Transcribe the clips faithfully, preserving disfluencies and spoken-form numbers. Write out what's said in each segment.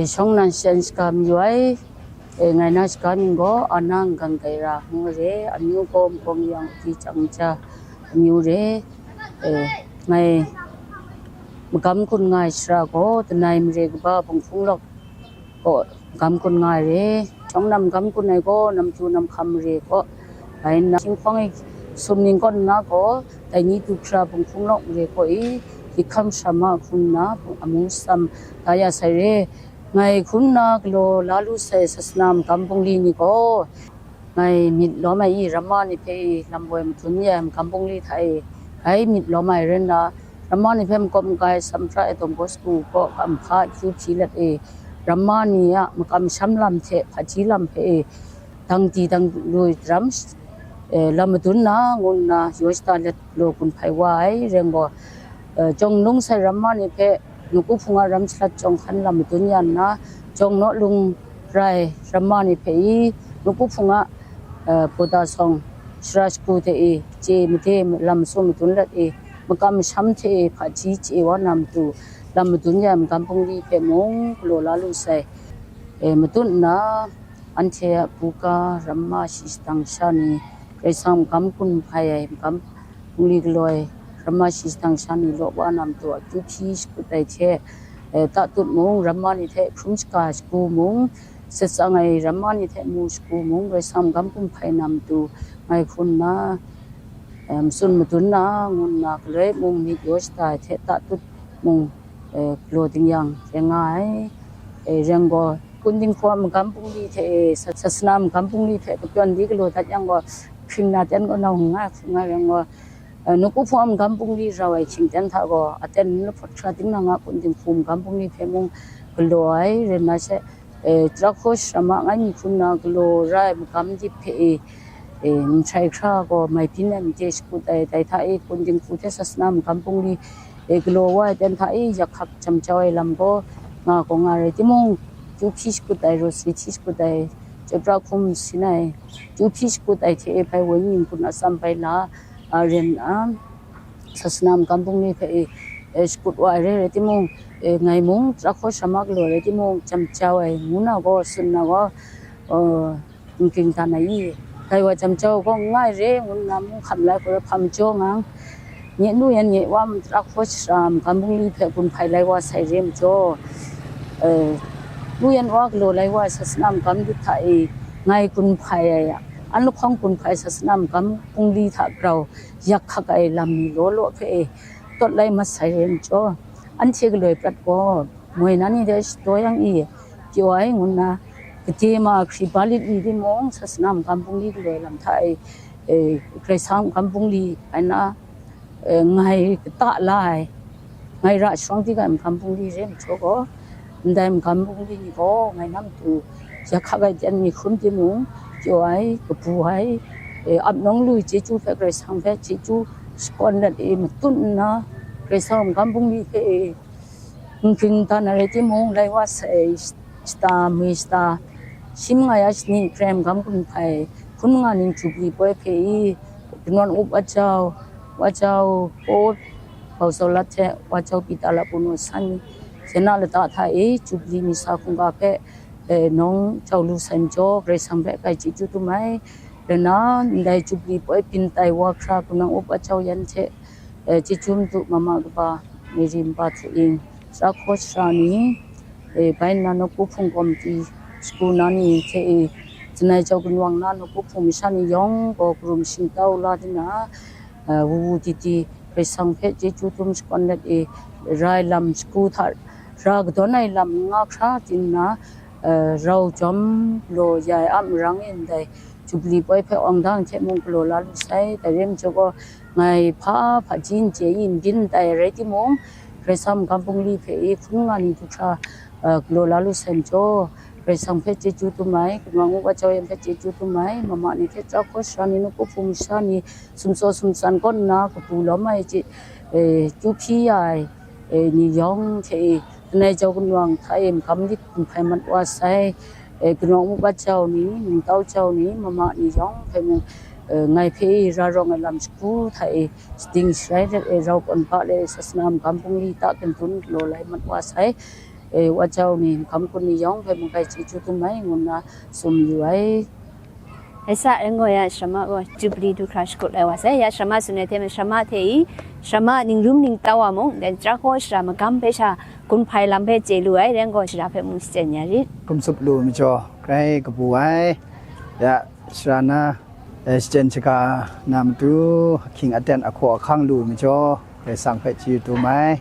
Shawng nan shan shaga mayu ai, e, ngai na shaga mying gaw Anang Gang Gaira ngu re, amyu gaw Mawkawng Yang Di Chang Ja amyu re, e, ngai magam kun nga ai shara gaw, Danai mare kaba Bunghpung Lawk kaw magam kun nga ai re, shawng nan magam kun ai gaw, Namtu Namhkam mare kaw, bai nna, hkying hpawng e sum ning kaw nna gaw, dai ni du hkra Bunghpung Lawk mare kaw e, Hkrikham Sharama hku nna amu shatsam da ya sai re. Ngai hku nna galaw la lu sai sasana magam bungli ni gaw, ngai myit lawm ai i, ramma ni hpe i, lam woi madun ya ai magam bungli hta e, bai myit lawm ai rai nna, ramma ni hpe makawp maga ai Samhpra e Don Bosco kaw kamhpa akyu hpyi let e, ramma ni a makam masham lam hte hpaji lam hpe e, dang di dang lu ai daram, e, lam madun na, ngu nna yaw shada let galaw gun hpai wa ai. Rai nna gaw, e, jawng nlung sai ramma ni hpe, Nawku Hpung a ram shalat jawng hkan lam madun ya nna, jawng naw lung rai ramma ni hpe i, Nawku Hpung a, e, Bawda Sawng shara shagu hte i, chye made lam masu madun let i, makam masham hte i, hpaji chye wa na matu, lam madun ya ai magam bungli hpe mung galaw la lu sai. E, matut nna, anhte a buga ramma shi shadang sha ni, Karai Kasang magam kun hpai ai magam bungli galaw ai ramma shi shadang sha ni law wa na matu akyu hpyi shakut ai hte, e, tatut mung, ramma ni hte hkrum shaga shagu mung, setsang ai ramma ni hte mu shagu mung, Karai Kasang magam kun hpai na matu ngai hku nna, e, matsun madun na, ngu nna, galoi mung myit yaw shada ai hte tatut mung, e, galaw ding yang rai nga ai. E, rai nna gaw, Kun Dinghku a magam bungli hte e, sa-, sasana magam bungli hpe kapyawn di galaw dat yang gaw, hkring na ten kaw na hung nga hkring nga rai nna gaw, e, Nawku Hpung a magam bungli rau ai hkying ten hta gaw, aten lahpawt hkra ting na nga Kun Dinghku magam bungli hpe mung galaw ai, rai nna she, e, Tara Hkaw Sara Ma ngai mi hku nna galaw ra ai magam dip hpe e, e, mahkrai hkra gaw mai byin ai made shakut ai, dai hta e Kun Dinghku hte sasana magam bungli, e, galaw wa ai ten hta e yak hkak jam jau ai lam gaw nga gaw nga rai timung, kyu hpyi shakut ai, rosary hti shakut ai, chyoi pra hkum sin ai, kyu hpyi shakut ai hte e bai Wenyi Ning Kun atsam bai la, a, ren a, sasana magam bungli hpe e, e, shakut wa ai re rai timung, e, ngai mung Tara Hkaw Sara Ma galaw rai timung, jam jau ai ngu na gaw, tsun na gaw, e, n ging dan ai i, dai wa jam jau gaw n nga ai re, ngu nna mung hkam la ai hku rai hpa majaw ngang, nye nu yan nye wa Tara Hkaw Sara magam bungli hpe gun hpai lai wa sai re majaw, e, nu yan wa galaw lai wa ai sasana magam dip hta e ngai gun hpai ai a, an lahkawng gun hpai sasana magam bungli hta grau yak hkak ai lam ni law law hpe e tawt lai mat sai re majaw, anhte galoi prat gaw, moi na ni hte shadaw yang i, pyaw ai ngu nna, gade ma hkri ba lit li timung, sasana magam bungli galaw ai lam hta e, e, Karai Kasang magam bungli rai nna, e, ngai kata la ai, ngai ra sharawng di ga ai magam bungli re majaw gaw, ndai magam bungli ni gaw ngai na matu yak hkak ai ten mi hkrum timung, pyaw ai, kabu ai, e, ap nawng lu ai chyeju hpe Karai Kasang hpe chyeju shakawn let e matut nna, Karai Kasang magam bungli hpe e, n ging dan ai rai timung, lai wa sai shata, mi shata, shi manga ya shani krai magam gun hpai, hkun nga ning Jubli poi hpe i, Gunawng Up Wa Jau, Wa Jau, Paw, Bau Sau Lat hte Wa Jau Pita Lapu naw san, Jana lata hta e Jubli misa hkungga hpe, e, nawng jau lu sai majaw, Karai Kasang hpe kai chyeju dum ai. Rai nna, ndai Jubli poi byin tai wa hkra Gunawng Up Wa Jau yan hte, e, chyeju madu mama kaba, Mary npa htu ing, Tara Hkaw Sara ni, e, bai nna Nawku Hpung Komiti shagu na ni hte e, Janai Jau Gunwang na Nawku Hpung masha ni yawng gaw karum shingtau la di na, e, wu wu di di Karai Kasang hpe chyeju dum shakawn let e, ra ai lam shagu hta ra kadawn ai lam n nga hkra di nna, e, rau jawm law ya ai a marang e ndai Jubli poi hpe awng dang hte mung galaw la lu sai. Dai re majaw gaw, ngai hpa hpaji n chye i, n byin n tai ai rai timung, Karai Kasang magam bungli hpe i hkun nga ning du hkra, e, galaw la lu sai majaw, Karai Kasang hpe chyeju dum ai, Gunawng Up Wa Jau yan hpe chyeju dum ai, mama ni hte Tara Hkaw Sara ni, Nawku Hpung masha ni, sumsaw sumtsan kaw nna kabu lawm ai chye, e, kyu hpyi ya ai, e, ni yawng hte e, Janai Jau Gunwang hta e magam lit gun hpai mat wa sai, e, Gunawng Up Wa Jau ni, Mungtau Jau ni, mama ni yawng hpe mung, e, ngai hpe e ra rawng ai lam shagu hta e, shading sharai let e, rau kawn ba let e, sasana magam bungli ta kandun galaw lai mat wa sai. E, wa jau ni, hkam kun ni yawng hpe mung kai chyeju dum ai, ngu nna tsun mayu ai. Ai sa, rai ngai, ya Sharama gaw Jubilee du hkra shakut lai wa sai. Ya Sharama tsun ai hte mung, Sharama hte i, Sharama ningrum ningtau wa mung, dan Tarahkaw Sara magam hpe sha gun hpai lam hpe chye lu ai, rai ngai, Sara hpe mung shachyen ya rit. Hkum tsup lu majaw, grai kabu ai. Ya Sara na, eh, shachyen shaga na matu, ahkying aten ahkaw ahkang lu majaw, Karai Kasang hpe chyeju dum ai.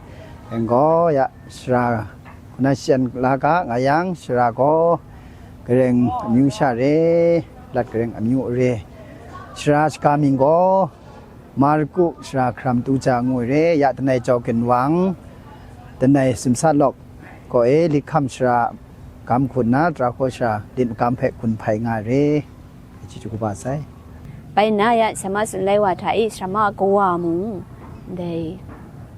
Rai gaw, ya Sara kaw na shachyen la ga nga yang, Sara gaw Gareng amyu sha re, Lat Gareng amyu re. Sara shaga mying gaw Marku Sara Hkaram Tu Ja ngu ai re, ya Danai Jau Ginwang, Danai Simsa Lawk kaw e, Likham Sara gam hkun na, Tarahkaw Sara lit magam hpe gun hpai nga ai re. Chyeju kaba sai. Bai nna, ya Sharama tsun lai wa hta i, Sharama kawa mung, ndai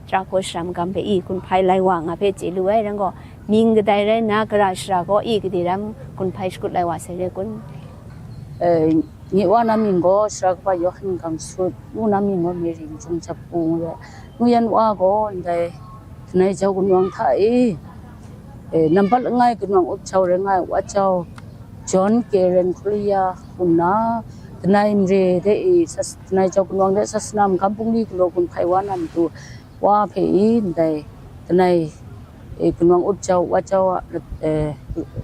Tarahkaw Sara magam hpe i gun hpai lai wa nga hpe chye lu ai, rai gaw, mying kadai rai nna, Gara Sara kaw i, gade ram gun hpai shakut lai wa sai re kun? Eh, nye wa na mying gaw Sara kaba Yawhan Gangsut, ngu na mying gaw Mary Njung Jap Pu ngu ai. Ngu yan wa gaw ndai Danai Jau Ginwang hta e, eh, nambat langai Ginwang Up Jau rai nga ai Wa Jau John Karen Korea hku nna, Danai mare de e, sas-, Danai Jau Ginwang de Sasana magam bungli galaw gun hpai wa na matu, wa hpe i ndai Danai, eh, Ginwang Up Jau, Wa Jau a, eh,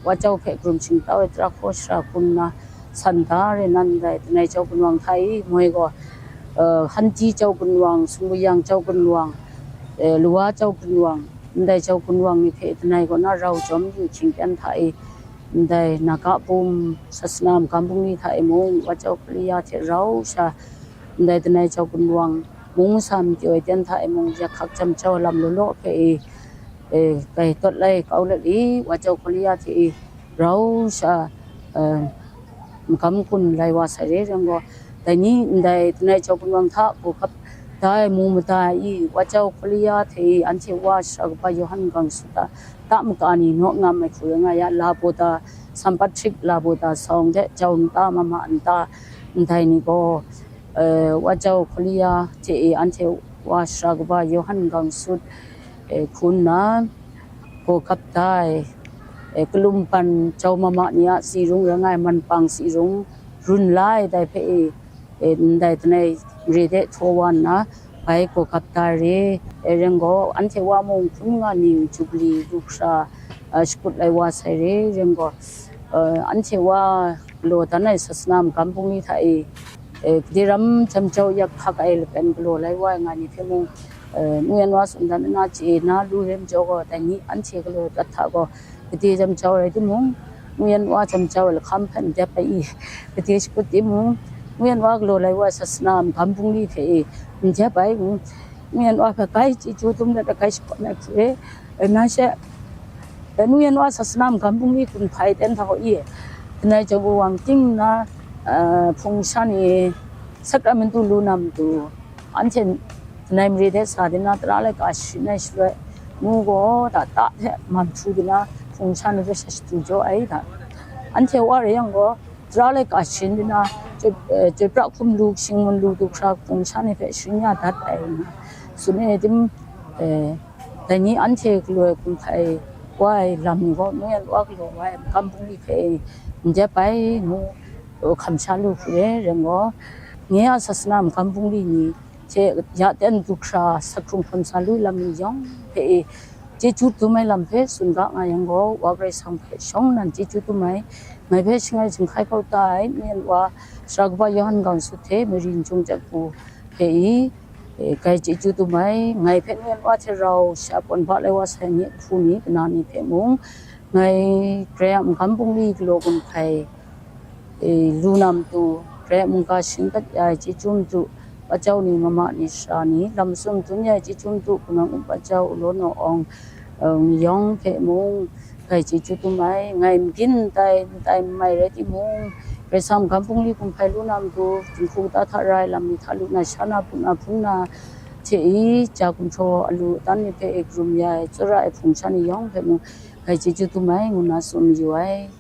Wa Jau hpe karum shingtau ai Tarahkaw Sara hku nna san da re nan, ndai Danai Jau Ginwang hta i moi gaw, eh, Hanti Jau Ginwang, Sumguyang Jau Ginwang, eh, Luwa Jau Ginwang, ndai Jau Ginwang ni hpe Danai kaw na rau jawm yu hkying ten hta i, ndai Naga bum Sasana magam bungli hta e mung, Wa Jau Korea hte rau sha, ndai Danai Jau Ginwang mung sa majaw ai ten hta e mung, yak hkak jam jau lam law law hpe i, eh, kai tawt lai kau let i, Wa Jau Korea hte i rau sha, eh, magam gun lai wa sai re, rai gaw, dai ni ndai Danai Jau Ginwang hta hkap da ai mu mada i, Wa Jau Korea hte i anhte wa Sara kaba Yawhan Gangsut a ta maka ni naw ngam ai hku rai nga ya, Laboda, San Patrick Laboda sawng de jau nta, mama nta, ndai ni gaw, eh, Wa Jau Korea hte i anhte wa Sara kaba Yawhan Gangsut, eh, hku nna, gaw gap da ai, eh, kalum ban jau mama ni a tsi rung rai nga ai manpang tsi rung run la ai dai hpe e, eh, ndai Danai mare de htaw wa nna, bai gaw gap da ai re, eh, rai gaw, anhte wa mung hpun nga ning Jubilee lu hkra, eh, shakut lai wa sai re, rai gaw, eh, anhte wa galaw dan ai Sasana magam bungli hta e, eh, gade ram jam jau yak hkak ai lapen galaw lai wa ai nga ni hpe mung, eh, nu yan wa tsun dan na chye na lu re majaw gaw, dai ni anhte galaw dat hta gaw, gade jam jau rai timung, nu yan wa jam jau ai lahkam hpe n dep ai i, gade shakut timung, nu yan wa galaw lai wa ai Sasana magam bungli hte i n dep ai, nu yan wa hpe grai chyeju dum let, grai shakawn ai hku e, eh, nan she, eh, nu yan wa Sasana magam bungli gun hpai ten hta gaw i, Danai Jau Ginwang ting nna, eh, hpung sha ni Sacramentu lu na matu, anhte Danai mare de sa de na tara laika sharin ai shaloi, nu gaw da ta hte man htu de na hpung sha ni hpe sha shadu jaw ai da. Anhte wa rai yang gaw, tara laika sharin de na, chyoi, eh, chyoi pra hkum lu, shinggun lu du hkra hpung sha ni hpe sharin ya dat ai nga, tsun ai tim, eh, dai ni anhte galaw ai gun hpai wa ai lam ni gaw, nu yan wa galaw wa ai magam bungli hpe n dep ai ngu, eh, hkam sha lu hku re, rai gaw, nye a Sasana magam bungli ni hte ya ten du hkra sa hkrung hkam sa lu lam ni yawng hpe e, chyeju dum ai lam hpe tsun ga nga yang gaw, Wa Karai Kasang hpe shawng nnan chyeju dum ai, ngai hpe shangai jinghkai kau ta ai, nu yan wa Sara kaba Yawhan Gangsut hte Mary Njung Jap Pu hpe i, eh, grai chyeju dum ai, ngai hpe nu yan wa hte rau sha pawn ba lai wa sai nye hpu ni, kana ni hpe mung, ngai Karai a magam bungli galaw gun hkai, eh, lu na matu, Karai a mungga shingkat ya ai chyeju matu, Wa Jau ni, mama ni, sara ni, lam masum dun ya ai chyeju matu, Ginwang Up Wa Jau, Ulaw Naw Awng, eh, ni yawng hpe mung, grai chyeju dum ai, ngai n byin n tai, n tai n mai rai timung, Karai Kasang magam bungli gun hpai lu na matu, dinghku kata hta ra ai lam ni hta lu na, sha na, hpun na, hpun na, hte i, ja gumhpraw alu adan ni hpe e karum ya ai, tsawra ai hpung sha ni yawng hpe mung, grai chyeju dum ai, ngu nna tsun mayu ai.